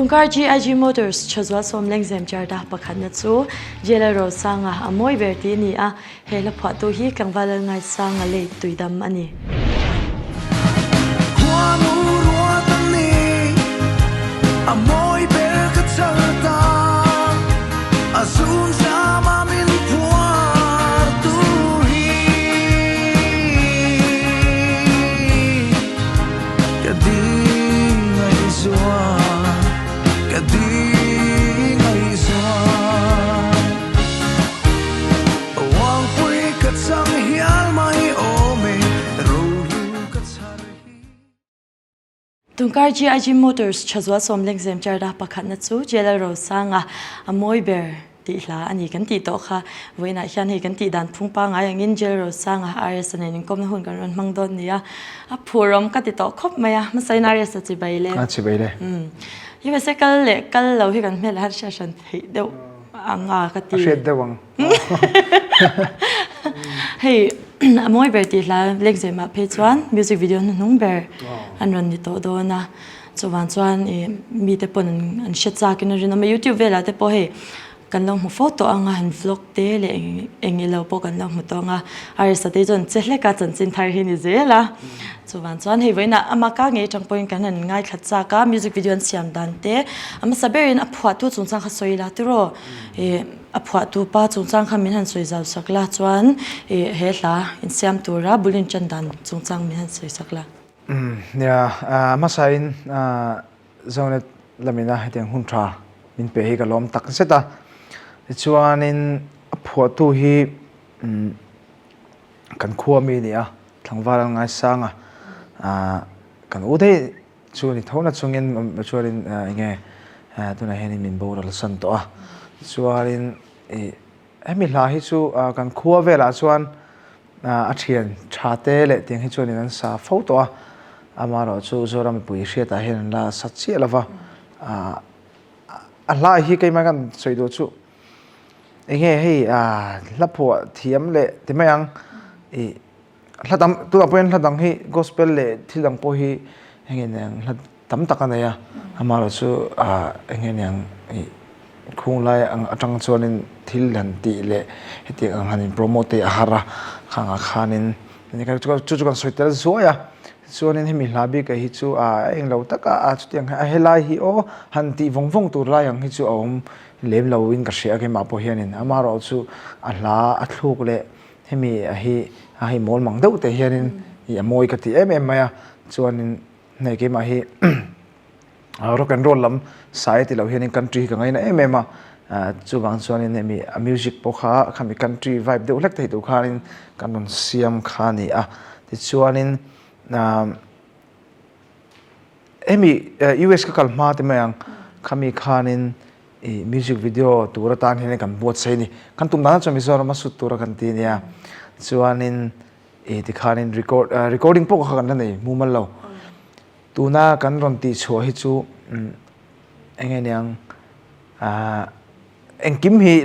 Tungkar GIG Motors Thazual Sawmlengzem Charta pakhatna chu Jailer Rosanga a mawi ber tih a ni a, he hla phuahtu hi tlangval Lalngaisanga lei tuidam a ni. Tungkar GIG Motors Thazual Sawmlengzem Charda pakhatna chu JLL Rosanga a mawi ber tih hla a ni kan tih tawh kha. Vawiinah hian hei kan tih dan phung pangngai angin JLL Rosanga RS a nen inkawmna hun kan rawn hmang dawn nia. A phurawm ka ti tawh khawp mai a, hmasain RS a chibai le. A chibai le. USA kal leh kal lo hi kan hmel a hriat hran theih deuh ang a ka ti. A hriat deuh ang. Hei a mawi ber tih hla Lengzemah phei chuan music video hnuhnung ber an rawn ni tawh dawn a, chuvang chuan ih mite pawn an hre chak in a rinawm a, youtube velah te pawh hei kan lo hmu fo tawh ang a, han vlog te leh eng ilo pawh kan lo hmu tawh ang a, Arisa te chuan che hlek a chanchin thar hi ni zel a, chuvang chuan hei vawiinah ama ka ngei atang pawhin kan han ngaithla chak a, music video an siam dan te a hmasa berin a phuahtu chungchang kha sawi ila tiraw ih. A phuahtu pa chungchang kha min han sawi zau sak la, chuan ih he hla insiam tura bul inṭan dan chungchang min han sawi sak la. Nia, hmasain Zonet lamina hetiang hun ṭha min pe hi ka lawm tak zet a. Tichuanin a phuahtu hi kan khua mi a ni a, tlangval an ngaisang a, kan u daih Chu ni tho na chungin chuanin enge tunah hianin min boral san tawh a, chuanin ih hemi hla hi chu kan khua velah chuan a thian tha te leh tiang hi chuanin an sa fo tawh a, amaherawh chu Zoram mipui hriatah hian an la sa chiah lo va, a hla hi keimah kan sawi duh chu enge hei hla phuah thiam leh ti mai ang ih. Hla dang tunah pawh hian hla dang hi gospel leh thil dang pawh hi eng nge niang hla tam tak a nei a amaherawh chu ah eng nge niang ih khung lai ang atang chuanin thil han tih leh hetiang ang han in promote te a har a khangah khanin chu chu kan sawi tel zuai a chuanin hemi hla bik ah hi chu ah a englo taka a chutiang a helai hi aw han tih vawng vawng tur lai ang hi chu a awm lem lo in ka hria a keimah pawh hianin amaherawh chu a hla a thluk leh Hemi a hi a hei mawl mang deuh te hianin ih a mawi ka ti em em mai a, chuanin hei keimah hi rock and roll lam sai ti lo hianin country hi ka ngaina em em a, chuvang chuanin hemi a music pawh kha khami country vibe deuh hlek thei tur khanin kan rawn siam kha a ni a, tichuanin hemi US ka kal hma te mai ang khami khanin I music video tur atan hian kan buatsaih a ni. Kan tum dan chuan Mizoram a sut tura kan ti ania. Chuanin i tikhanin record recording pawh kha kan la nei mumal lo. Tuna kan rawn tih chhuah hi chu eng nge niang engkim hi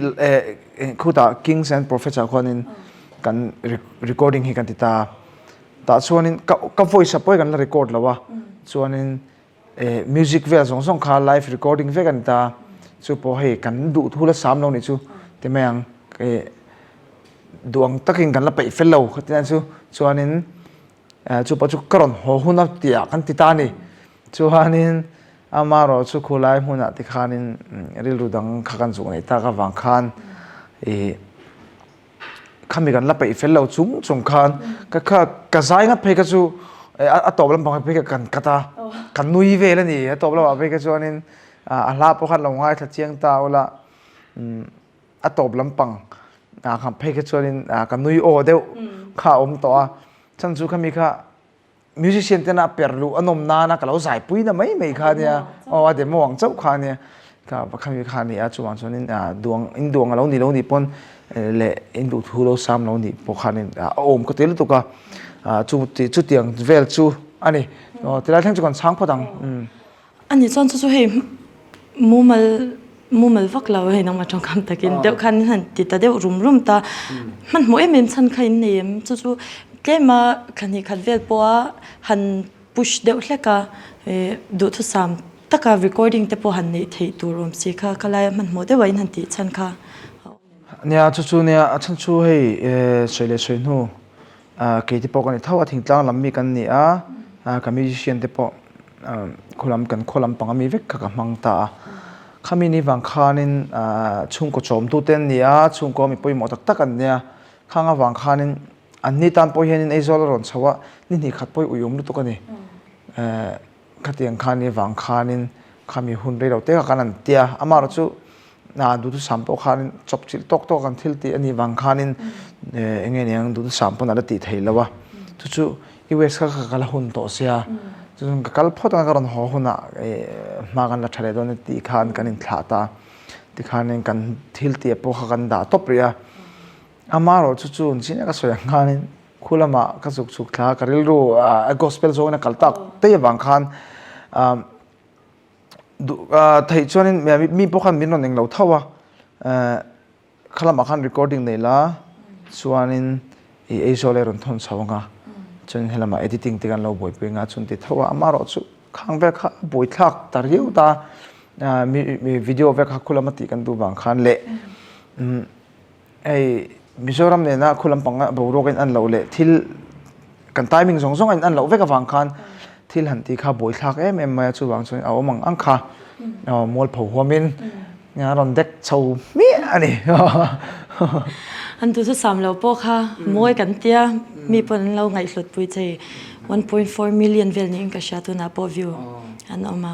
khutah Kings and Prophets ah khuanin kan recording hi kan ti ta. Tah chuanin ka voice ah pawh hi kan la record lo a. Chuanin Eh music vel zawng zawng kha live recording vek a ni ta, chu pawh hei kan duh thu la sam lo nih chu ti mai ang eh duh ang takin kan la peih fel lo ka ti na chu chuanin eh chu pawh chu ka rawn haw hun a tih ah kan ti ta a ni chuanin amaherawh chu khulai hmunah te khanin rilru dang kha kan zuk neih tak avang khan ih Khami kan la peih fel lo chung chung khan ka kha ka zai ngat phei kha chu a tawp lampang phei kha kan cut a kan nui vel a ni a tawp lamah phei kha chuanin a hla pawh khan lo ngaithla chiang ta ula a tawp lampang khan phei kha chuanin ka nui aw deuh kha a awm tawh a chhan chu khami kha Musician tena per luh a nawm nana ka lo zai pui na mai mai kha nia aw a demo ang chauh kha nia ka khami kha nia chuvang chuanin duang in duang a lo ni lo nih pawn leh in duh thu lo sam lo nih pawh khanin a awm ka ti lutuk a chu chutiang vel chu a ni tilai thleng chu kan chhang phawt ang. Ani chuan chu chu hei mumal mumal vak lo hei nangmah tawngkam takin deuh khan han ti ta deuh rum rum ta. Hmanhmawh em em chhan kha in nei em? Chu chu tlema thla hnih khat vel pawha han push deuh hlek a duhthusam. taka recording te pawh han neih theih tur awm si kha khalaia hmanhmawh deuha in han tih chhan kha a awm. Nia chu chu nia a chhan chu hei sawi leh sawi hnu kei te pawh ka ni tho a thingtlang lam mi kan ni a ka musician te pawh khulam kan khaw lam panga mi vek kha ka hmang ta a khami ni vang khanin chhungkaw chawmtu te an ni a chhungkaw mi pawimawh tak tak an nia khang avang khanin an ni tan pawh hianin Aizawl a rawn chho a ni hnih khat pawh hi uiawm lutuk a ni. Khatiang khan i vang khanin khami hun rei lo te kha kan an tia amaherawh chu duhthusam pawh khanin chawp chilh tawk tawk an thil tih a nih vang khanin eng nge niang duhthusam pawn a la tih theih loh a chu chu US kha ka la hun tawh sia chu chuan ka kal phawt anga ka rawn haw hunah hma kan la tha leh dawn a tih khan kan inthlah ta tikhanin kan thil tih pawh kha kan dah tawp rih a amaherawh chu chu zing a ka sawi ang khanin Khu lamah ka zuk chhuk thla a, ka rilru a gospel zawngin a kal tak tei avang khan theih chuanin mi pawh khan min rawn englo tho a, kha lamah khan recording nei la chuanin i Aizawl e rawn thawn chho ang a, chuanin helamah editing te kan lo buaipui ang a chuan ti tho a, amaherawh chu khang vel kha a buaithlak ta riau ta, video vel kha khu lama tih kan duh vang khan leh. Hei Mizoram nena khu lampang a boruak a in an loh leh thil kan timing zawng zawng a in an loh vek avang khan thil han tih kha buaithlak em em mai a chuvang chuan a awm ang ang kha mualpho huamin a rawn dek chho hmiah a ni. An duhthusam lo pawh kha mawi kan tia mi pawn an lo ngaihhlut pui chei 1.4 million vel niin ka hria tunah pawh view an awm a.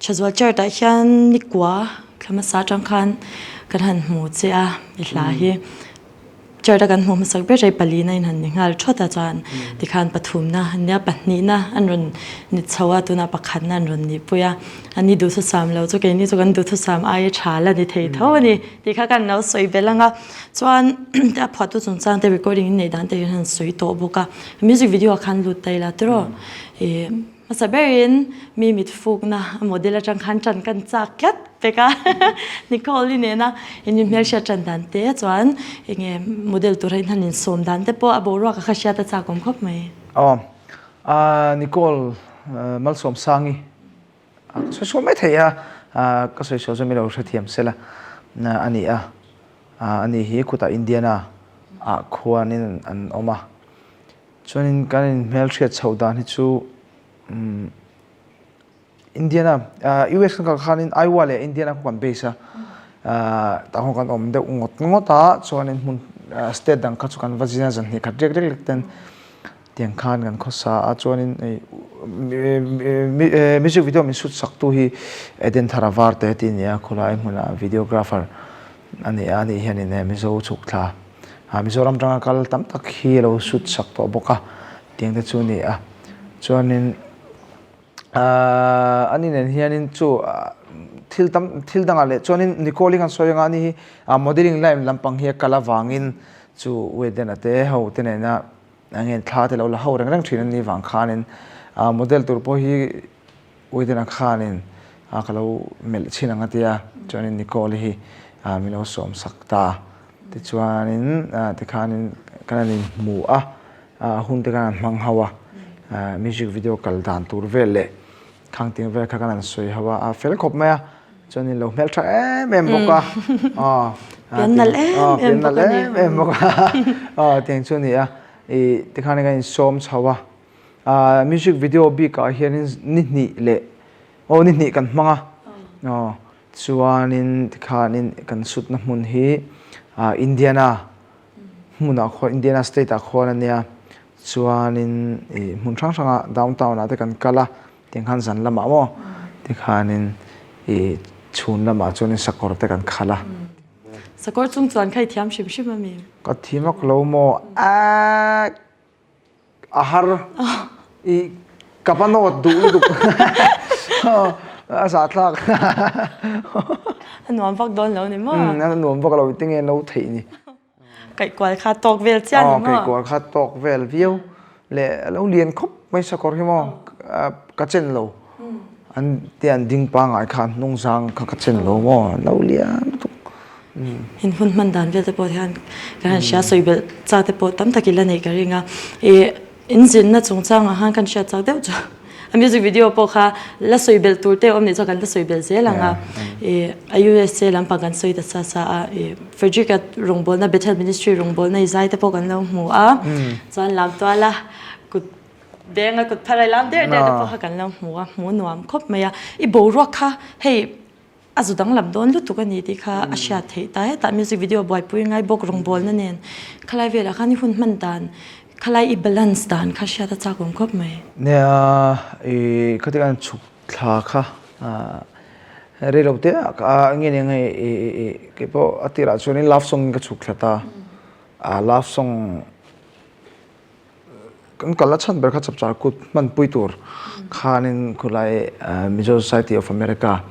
Thazual chart ah hian nikua Thla hmasa atang khan kan han hmu che a, i hla hi chart a kan hmuh hmasak ber rei palina in han ni nghal thawt a chuan tikhan pathumna an nia pahnihna an rawn ni chho a tunah pakhatna an rawn nihpui a, ani duhthusam lo chu keini chu kan duhthusam aia tha la ni thei tho a ni tih kha kan lo sawi belh ang a chuan a phuahtu chungchang te recording in neih dan te hian han sawi tawh bawk a music video ah khan lut ta ila tiraw ih. Hmasa berin mi mit fukna a model atang khan tan kan chak tlat pek a, Nicole-i nena in inhmelhriat tan dan te chuan enge model tura in han insawm dan te pawh a boruak a kha hriat a chak awm khawp mai. Aw, Nicole Malsawmsangi ka sawi sual mai thei a, ka sawi sual chu mi lo hrethiam sela a ni a, ani hi khutah Indiana ah khuanin an awm a. Chuanin kan inhmelhriat chhoh dan hi chu Indiana US kan kal khanin Iowa leh Indiana khaw kan base a tah khaw kan awm deuh ngawt ngawt a chuanin hmun state dang kha chu kan va zin a zan hnih khat riak riak lek ten tiang khan kan khawsa a chuanin music video min shoot sak tu hi Eden Thara Varte tih a ni a khawlai hmunah videographer a ni a ani hianin Mizo chhuk thla. Mizoram atanga kal tam tak hi a lo sut sak tawh bawk a tiang te chu a ni a chuanin ahh ani nen hianin chu thil tam thil dangah leh chuanin Nicole-i kan sawi anga ani hi modelling line lampang hi a kal avangin chu Weden-a te ho te nena eng nge thla te lo la ho reng reng thin a nih vang khanin model tur pawh hi Uidena khanin a ka lo melh chhin ang a tia, chuanin Nicole hi min lo sawm sak ta. Tichuanin tikhanin kan han inhmu a, a hun te khan an hmang ho a, music video kal dan tur vel leh khang ting vel kha kan han sawi ho a, a fel khawp mai a, chuanin lo hmel tha em em bawk a, pian nalh em em bawk a ni, pian nalh em em bawk a, tiang chu a ni a, ih tikhanin kan insawm chho a. Ahh music video bikah hianin ni hnih leh aw ni hnih kan hmang a aw chuanin tikhanin kan sutna hmun hi ah Indiana hmunah khuan Indiana state ah khuan a nia chuanin ih hmun hrang hrangah downtown ah te kan kal a tiang khan zan lamah maw tikhanin ih chhun lamah chuanin sakawr te kan khalh a. Sakawr chung chuan kha i thiam hrim hrim a mi? Ka thiam a ka lo maw aaa. A har i ka va nawt duh lutuk a zahthlak. A nuam vak dawn lo ni maw? A nuam vak lo tinge no theih ni. Kaihkual kha tawk vel chiah ni maw? Kaihkual kha tawk vel viau leh a lo lian khawp mai sakawr hi maw ka chen lo. An te an ding pangngai kha an hnung zang kha ka chen lo maw lo lian lutuk. In hun hman dan vel te pawh hian kan han hria sawi belh cha te pawh tam tak i la neih ka ring a. Ih in zinna chungchangah khan kan hriat chak deuh chu. A music video pawh kha la sawi belh tur te awm nih chuan kan la sawi belh zel ang a. Ih a USA lampang kan sawi ta sa sa a, ih Frederick-a rawngbawlna Bethel Ministry rawngbawlna i zai te pawh kan lo hmu a. Chuan lamtuala kut Benga kut phar a lam der der te pawh kha kan lo hmu a, hmu nuam khawp mai a. I boruak kha hei a zu danglam dawn lutuk a ni tih kha a hriat theih ta. Hetah music video buaipui ngai bawk rawngbawlna nen khalai velah khan i hun hman dan, khalai i balance dan kha hriat a chak awm khawp mai. Nia, i khatiang an chhuk thla kha rei lo te a nge nia nge i keipawh a tirah chuanin love song in ka chhuk thla ta a, love song Kan kal a chhan ber kha chapchar kut hmanpui tur khanin khulai Mizo Society of America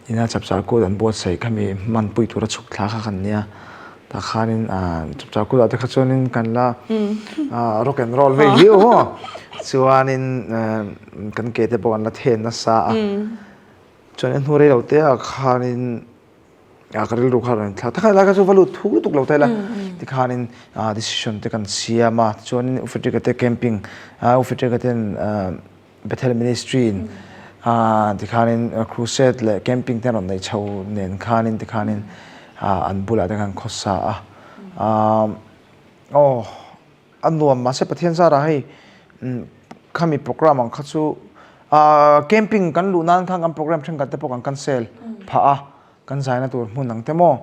ina chapchar kut an buatsaih khami hmanpui tura chhuk thla kha kan nia. Tah khanin chapchar kutah te kha chuanin kan la rock and roll vei viau maw. Chuanin kan ke te pawh kan la then nasa a. Chuanin hnu rei lo te ah khanin a ka rilru kha rawn thlak tak lai kha chu va lut thuk lutuk lo ta ila tikhanin decision te kan siam a tichuanin Ufetrika te camping Ufetrika ten Bethel ministry in tikhanin crusade leh camping te an rawn neih chho nen khanin tikhanin an bulah te khan khawsa a aw a nuam mahse Pathian zarah hei khami program ang kha chu ahh camping kan luh nan khan kan program thenkhat te pawh kan cancel phah a kan zaina tur hmun ang te maw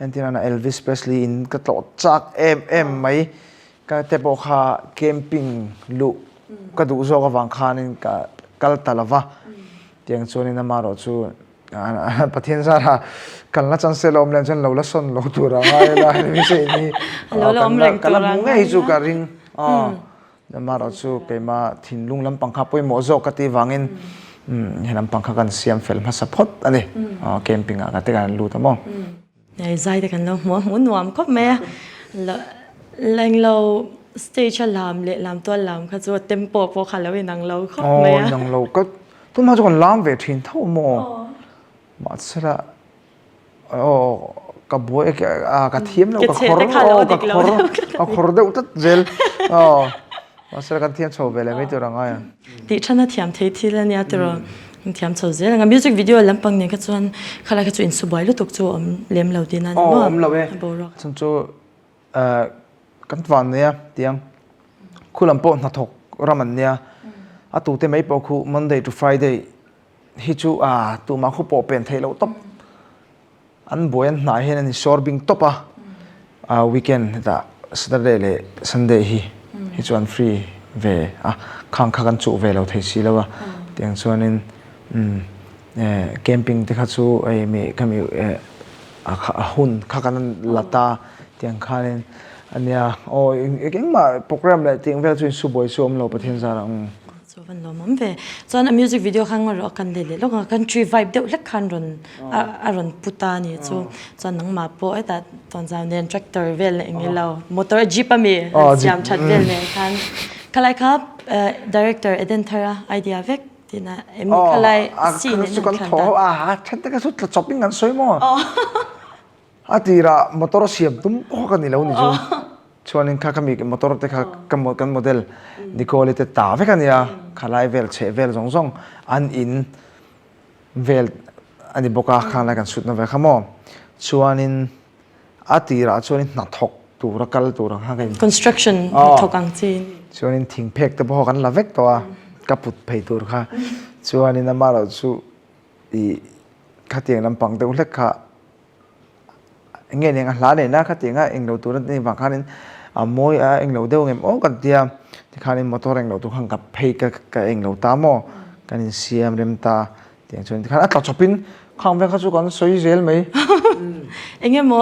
entir nana Elvis Presley in ka tlawh chak em em mai ka te pawh kha camping luh ka duh zawk avang khanin ka kal ta lova tiang chuanin amaherawh chu Pathian zara kan la chance lo awm leh chuan lo la sawn lo tur a ngai la ni se ni ka la hmu ngei chu ka ring amaherawh chu keima thinlung lampang kha pawimawh zawk ka tih vangin he lampang kha kan siam fel hmasa phawt a ni camping ah ka te kan lut a maw. Zai te kan lo hmu a hmu nuam khawp mai a englo stage a lam leh lam tual lam kha chu a tempo pawh kha lo inang lo khawp mai a. Aw inang lo ka Tunhma chu kan lam ve thin tho maw? Mahsela aw ka buai a ka thiam lo ka khawr aw ka khawr ka khawr deuh tlat zel aw mahsela kan thiam chho ve leh mai tur a ngai ang. Tih than a thiam thei thil a nia tiraw thiam chho zel ang a music video lampang nen kha chuan khalai kha chu insubuai lutuk chu a awm lem lo tihna a ni maw? Aw awm lo e chhan chu Kan van nei a tiang khu lam pawh hnathawk ram an nia a tute mai pawh khu Monday to Friday hi chu a tumah khu pawh pen theih loh tawp an buai an hnah hian an insawr bing tawp a a weekend hetah Saturday leh Sunday hi hi chu an free ve a khang kha kan chuh ve lo thei si lo a tiang chuanin umm Camping te kha chu hei mi khami a hun kha kan la ta tiang khanin a nia aw engmah program leh tih ang vel chu insubuai chu a awm lo Pathian zar ang. Chu van lawm awm ve. Chuan a music video kha ngaw rawh a kan leh leh lawk ang a country vibe deuh hlek khan rawn a rawn pu ta a ni chu. Chuan nangmah pawh hetah tawnzau nen tractor vel leh eng ilo motor jeep a mi han siam that vel nen khan khalai kha director Eden Thara idea vek. Tina em ni khalai scene in an thlan dan. A then te ka chu tla chawp in kan sawi maw. A tira motor siam tum pawh ka ni lo ni chu. Chuanin kha khami motor te kha kan model Nicole te ta vek ania khalai vel chheh vel zawng zawng an in vel ani bawk a khalai kan shoot na ve kha maw. Chuanin A tirah chuanin hnathawk tura kal tur ang kha ka in. Construction hnathawk ang chi. Chuanin thingphek te pawh kan la vek tawh a, ka put phei tur kha. Chuanin amaherawh chu ih khatiang lampang deuh hlek kha eng nge eng a hla nena khatianga englo tur a nih vang khanin a mawi a englo deuh ngem aw kan tia tikhanin motor englo tur khan ka phei ka englo ta maw kan insiam rem ta. Tiang chuan tikhan a tla chawpin khang vel kha chu kan sawi zel mai. Eng emaw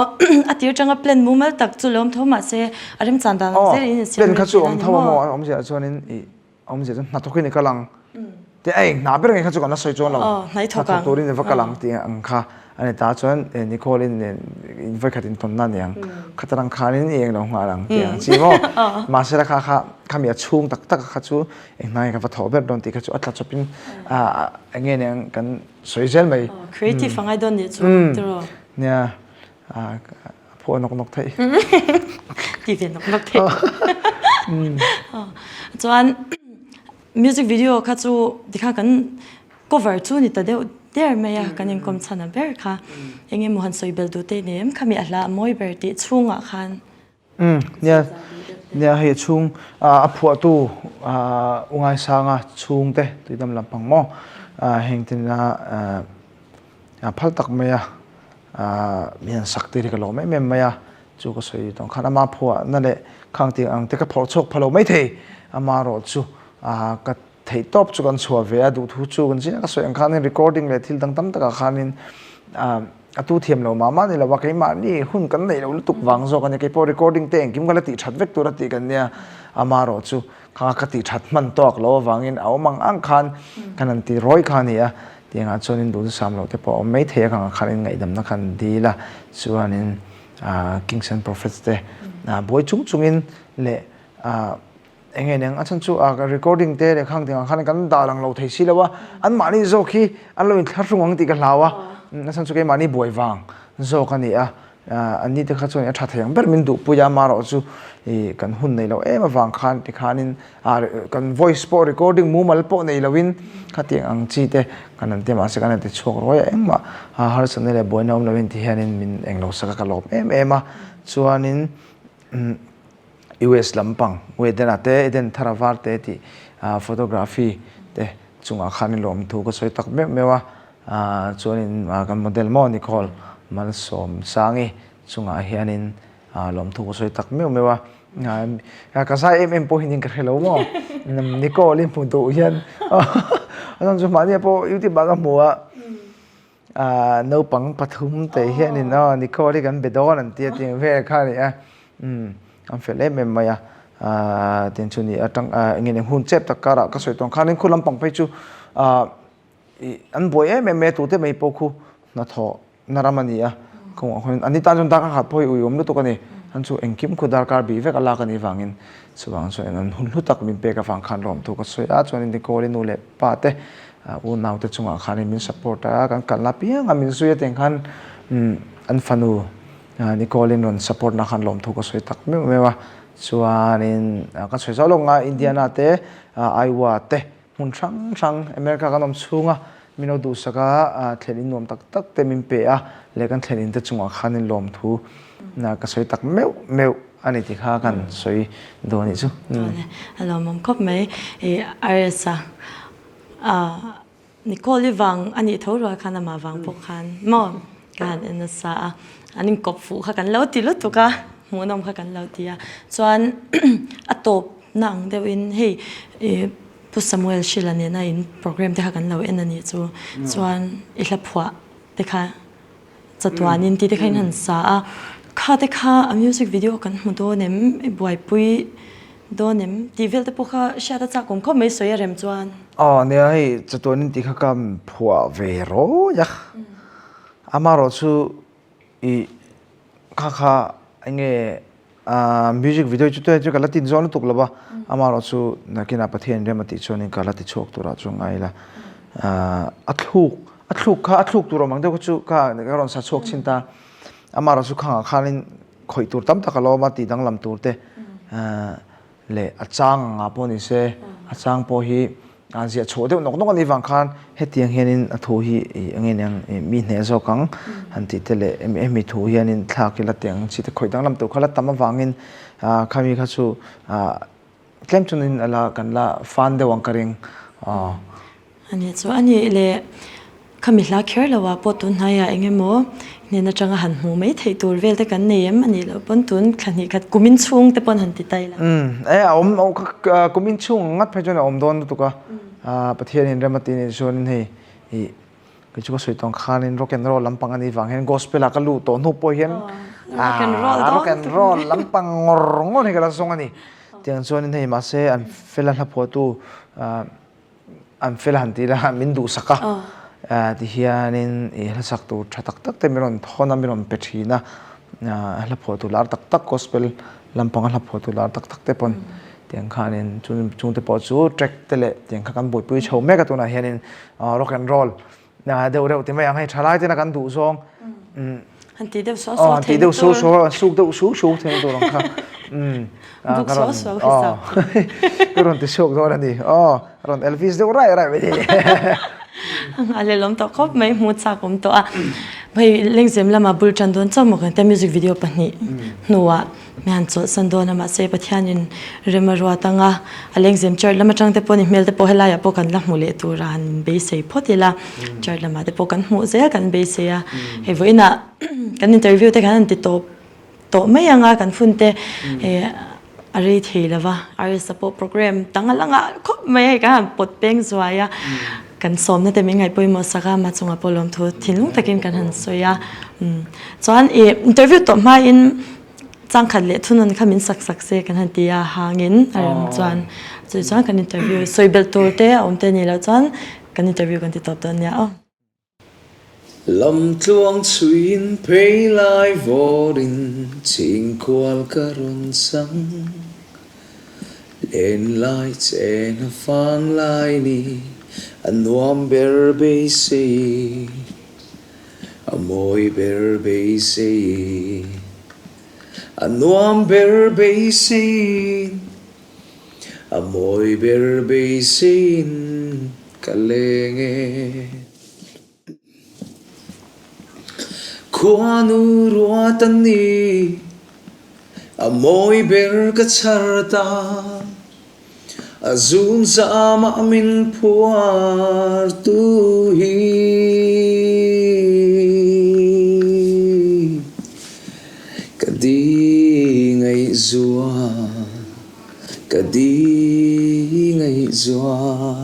a tir tanga plan mumal tak chu lo awm tho mahse a remchan dan ang zel in in siam Plan kha chu awm tho a maw a awmzia chuanin i awmzia chuan hnathawkin i kal ang te a eng hna ber nge kha chu kan la sawi chuan lo hnathawk turin i va kal ang tih ang kha a ni ta chuan Nicole in in vawikhat in tawnna a ni ang khatarang khanin i eng lo nghal ang tih ang chi maw mahse la kha kha khami a chhung tak tak kha chu Eng hnai ka va thawh ber dawn tih kha chu a tla chawpin eng nge niang kan sawi zel mai. Creative a ngai dawn nih chu tiraw. Nia a phuah nawk nawk theih. Ti ve nawk nawk theih. Chuan. Music video kha chu tikhan kan cover chu ni ta deuh der mai a, kan inkawm chhan a ber kha. Eng emaw han sawi bel duh te nei em khami a hla a mawi ber tih chhungah khan. Umm nia nia hei a chhung a phuahtu U Ngaisanga chhungte tuidam lampang maw heng te nena phal tak mai a min han sak tir hi ka lawm em em mai a chu ka sawi tawng khan ama phuahna leh khang tih ang te ka phawrh chhuak pha lo maithei amarawh chu ka Theih tawp chu kan chhuah ve a, duhthu chu kan zing a ka sawi ang khanin recording leh thil dang tam takah khanin a tu thiam lo mah mah ni lo a, keimahni hun kan neih loh lutuk vang zawk a ni, keipawh recording te engkim ka la tih that vek tur a tih kan nia, amarawh chu kha ka tih that hman tawk lo avangin a awm ang ang khan kan han ti rawi kha a ni a, tiangah chuanin duhthusam loh te pawh a awm mai thei a, khangah khanin ngaihdamna khan dil a, chuanin Kings and Prophets te buai chung chungin leh Eng nge eng a chhan chu a recording te leh khang tiang ah khan kan dah lang lo thei si lo a, an mahni zawk hi an lo inthlahrung ang tih ka hlau a, a chhan chu keimahni buai vang zawk a ni a, an ni te kha chuan a tha thei ang ber min duhpui a, amaherawh chu ih kan hun nei lo em avang khan tikhanin kan voice pawh recording mumal pawh nei loin khatiang ang chi te kan han ti a, mahse kan han ti chhuak ruai a engmah harsatna leh buaina awm loin ti hianin min englo sak a ka lawm em em a, chuanin US lampang Eden-a te Eden thara var te tih photography te chungah khan lawmthu ka sawi tak meuh meuh a, chuanin kan model maw Nicole Malsawmsangi chungah hianin lawmthu ka sawi tak meuh meuh a, ka zai em em pawh hian ka hre lo maw Nicole i hmu duh hian a chhan chu mahni pawh youtube ah ka hmu a. Naupang pathum te hianin aw Nicole hi kan be dawn an tia tih ang vel kha a ni a, umm an fel em em mai a, tin chu ni atang eng nge hun chep tak karah ka sawi tawng khanin khu lampang phei chu ih an buai em em mai a tute mai pawh khu hnathawh na ram a ni a, kawngah khuanin an ni tan chuan darkar khat pawh hi uiawm lutuk a ni, an chu engkim khu darkar bih vek a lak a nih vangin chuvang chuan an hun hlu tak min pek avang khan lawmthu ka sawi a, chuanin Nicole-i nu leh pa te unau te chungah khanin min support a, kan kalna piang a min zui a tiang khan an fanu Nicole in rawn support na khan lawmthu ka sawi tak meuh meuh a, chuanin ka sawi zauh lawk nga Indiana te Iowa te hmun hrang hrang America kan awm chhunga min lo duhsak a thlen in nuam tak tak te min pe a leh kan thlen in te chungah khanin lawmthu ka sawi tak meuh meuh a ni tih kha kan sawi dawn anih chu. A lawmawm khawp mai i RS-a Nicole-i vang a nih tho rual khan amah vang pawh khan maw ka han en nasa a, an inkawp fuh kha kan lo ti lutuk a, hmuhnawm kha kan lo ti a, chuan a tawp na ang deuhin hei i Pu Samuel Shila nena in program te kha kan lo en a nih chu, chuan i hla phuah te kha Chatuanin tih te kha in han sa a, kha te kha a music video kan hmu dawn em, i buaipui dawn em tih vel te pawh kha hriat a chak awm khawp mai sawi a rem chuan. Aw nia hei chatuanin tih kha ka phuah ve rawi a, amaherawh chu ih kha kha eng nge Music video chu te chu ka la tin zawn lutuk lo va, amaherawh chu nakinah Pathian rem a tih chuanin ka la ti chhuak turah chu ngai ila. A thluk, a thluk kha a thluk tur awm ang deuh kha chu ka ka rawn sa chhuak chin ta. Amaherawh chu khangah khanin khawih tur tam tak a lo awm a, tih danglam tur te leh a chang angah pawh ni se, a chang pawh hi A ziah chhuah deuh nawk nawk a nih vang khan hetiang hianin a thu hi eng nge niang mi hneh zawk ang han tih te leh hemi thu hianin thlak ila tih ang chi te khawih danglam tur kha la tam avangin khami kha chu tlem chuanin a la kan la fan deuh ang ka ring. A nih chu a nih leh Khami hla kher lo ah pawh tun hnaiah eng emaw hnen atanga han hmuh mai theih tur vel te kan nei em a nih loh pawn tun thla hnih khat kum inchhung te pawn han ti tai la. Umm e a awm kum inchhung ngat phei chuan a awm dawn lutuk a, Pathianin rem a tih nih chuanin hei ih kei chu ka sawi tawng khanin rock and roll lampang a nih vang hian gospel ah ka luh tawh hnu pawh hian rock and roll lampang ngawr ngawr hi ka la zawng a ni. Tiang chuanin hei mahse an fela hla phuahtu An fel han tih la min duhsak a, ti hianin i hla sak tur tha tak tak te min rawn thawn a, min rawn pe thin a, hla phuah tur lar tak tak gospel lampanga hla phuah tur lar tak tak te pawn tiang khanin chungte pawh chu track te leh tiang kha kan buaipui chho mek a tunah hianin rock and roll deuh reuh ti mai ang hei thalai tena kan duh zawng han ti deuh suau suau thei deuh suau suau suk deuh su su thei tur ang kha. Umm ka rawn aw ka rawn ti chhuak dawn a ni aw a rawn Elvis deuh raih raih mai ni. A lelawm tawh khawp mai hmu chak awm tawh a. Hei Lengzem lama bul tan dawn chauh maw kan tia music video pahnih hnuah mi han chawlhsan dawn a mahse Pathianin rem a ruat anga a Lengzem church lam atang te pawh ni hmel te pawh helaiah pawh kan la hmu leh tura han beisei phawt ila church lamah te pawh kan hmuh zel kan beisei a. Hei vawiinah kan interview te khan an ti tawp. Tawh mai anga kan phun te a rei thei lo va, RSA pawh program dang a la ngah khawp mai a hei kan han pawt peng zuai a, kan sawmna te min ngaih pawimawh sak a, mah chungah pawh lawmthu thinlung takin kan han sawi a, chuan ih interview tawh hmain changkhat leh thunawn kha min sak sak se kan han ti a, hangin a rem chuan chumi chuan kan interview sawi belh tur te a awm te ni loh chuan kan interview kan ti tawp dawn nia aw. Lamtluang chhuiin phei lai vawrin chhingkual ka rawn chang. Len lai chen a fang lai ni a nuam ber beisei, a mawi ber beisei, a nuam ber beiseiin, a mawi ber beiseiin ka leng e. Khuanu ruat a ni, a mawi ber ka chhar ta, a zun zamah min phuar tu hi. Ka di ngaihzual, ka di ngaihzual.